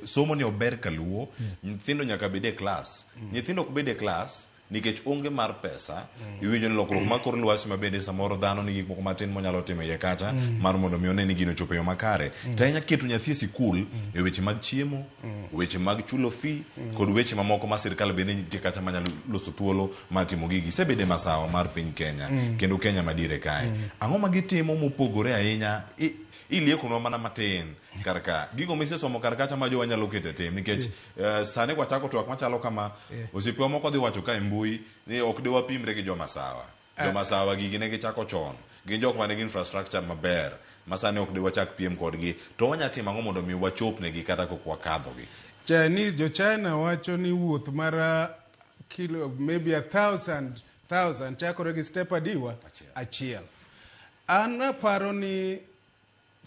Somo ni ober kaluo, nyithindo nyaka bed e klas. Nyithindo ok bed e klas nikech onge mar pesa. Iwinjo ni lokruok mar kor lwasi ma bende samoro dhano nigi gik moko matin monyalo timo iye kacha mar mondo mi one ni gino ochopo e yo makare. To ahinya keto nyathi e sikul e weche mag chiemo, weche mag chulo fee kod weche mamoko ma sirkal bende nitie kacha manyalo loso thuolo mar timo gigi. Isebedo e masawa mar piny Kenya kendo Kenya madiere kae. Ang'o ma gitimo mopogore ahinya? Iliekonwa mana matin kar ka gigo misesomo kar kacha ma jowa nyalo keto e tim nikech sani kwachako twak machalo kama osiepewa moko dhi wacho ka e mbui ni ok de wapimre gi jomasawa. Jomasawa gigi ne gichako chon, gin jok manigi infrastructure maber ma sani ok de wachak piem kodgi, to wanya timo ang'o mondo mi wachopnegi kata kok wakadhogi? Chinese, jo China wacho ni wuoth mar kilo maybe 1,000,000 chakore gi step adiwa? Achiel. Achiel. An aparo ni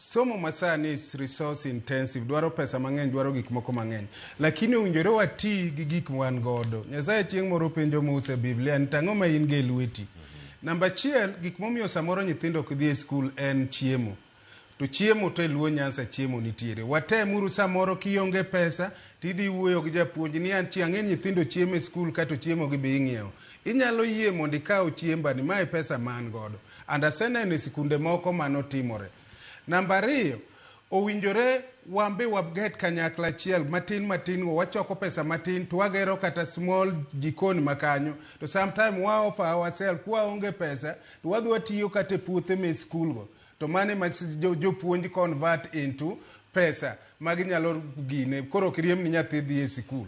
somo masani is resource intensive, dwaro pesa mang'eny, dwaro gik moko mang'eny. Lakini owinjore wati gi gik wan godo. Nyasaye chieng' moro penjo Musa e Biblia ni tang'o ma in go e lweti. Namba achiel, gik momiyo samoro nyithindo ok dhi e skul en chiemo. To chiemo to e Luo Nyanza chiemo nitiere. Watemuru samoro kionge pesa tidhi wuoyo gi japuonj ni an chi ang'e ni nyithindo chiemo e skul kato chiemo gi be ing'iewo. Inyalo yie mondo ikaw chiemba ni mae pesa ma an godo. And aseneno e sikunde moko mano timore. Namba ariyo, owinjore wambe waget kanyakla achiel matin matin go wachoko pesa matin to wagero kata small jikon makanyo to sometime wa offer ourselves kwaonge pesa to wadhi watiyo kata e puothe me skul go to mano ema jopuonj convert into pesa ma ginyalo gine koro ok riemb ni nyathi dhi e sikul.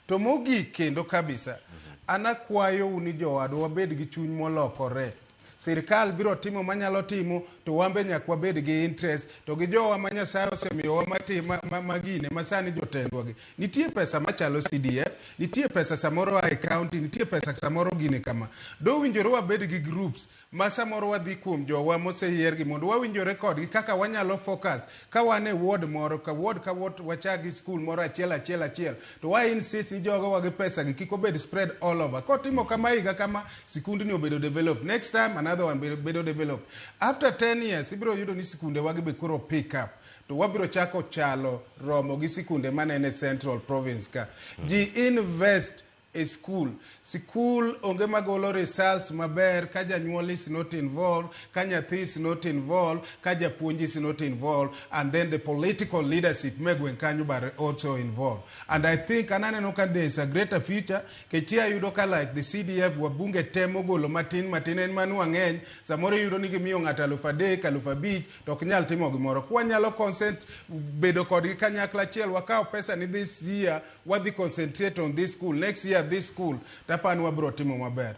To mogik kendo kabisa, an akwayou ni jowadwa wabed gi chuny molokore. Sirkal biro timo manyalo timo to wan be nyaka wabed gi interest to gi jowa ma Nyasaye osemiyowa mati, ma gine ma sani jotendwa gi. Nitie pesa machalo CDF, nitie pesa samoro a e county, nitie pesa samoro gine kama. Dowinjore wabed gi groups ma samoro wadhi kuom jowa moseyiergi mondo wawinjore kodgi kaka wanyalo focus ka wan e ward moro ka ward ka ward wachak gi school moro achiel achiel achiel to wa insist ni jogowa gi pesa gi kik obed spread all over. Kotimo kama higa kama sikundni obedo develop, next time another one bedo develop. After 10 years ibiro yudo ni sikunde wagi be koro pick up to wabiro chako chalo romo gi sikunde manene Central Province ka. Ji invest e school. Sikul onge magolo results maber ka janyuol is not involved, ka nyathi is not involved, ka japuonj is not involved, and then the political leadership me gweng' kanyo but also involved. And I think an aneno ka there is a greater future, kech ayudo ka like the CDF wabunge temo golo matin matin en mano wang'eny, samoro iyudo ni gimiyo ng'ato 3,000, 5,000 to ok nyal timo gimoro. Kwanyalo consent bedo kodgi kanyakla achiel, wakaw pesa ni this year wadhi concentrate on this school, next year this school, tapani wabiro timo maber.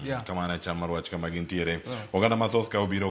Yeah. Kamano e chal mar wach kama gintiere. Oganda mathoth ka obiro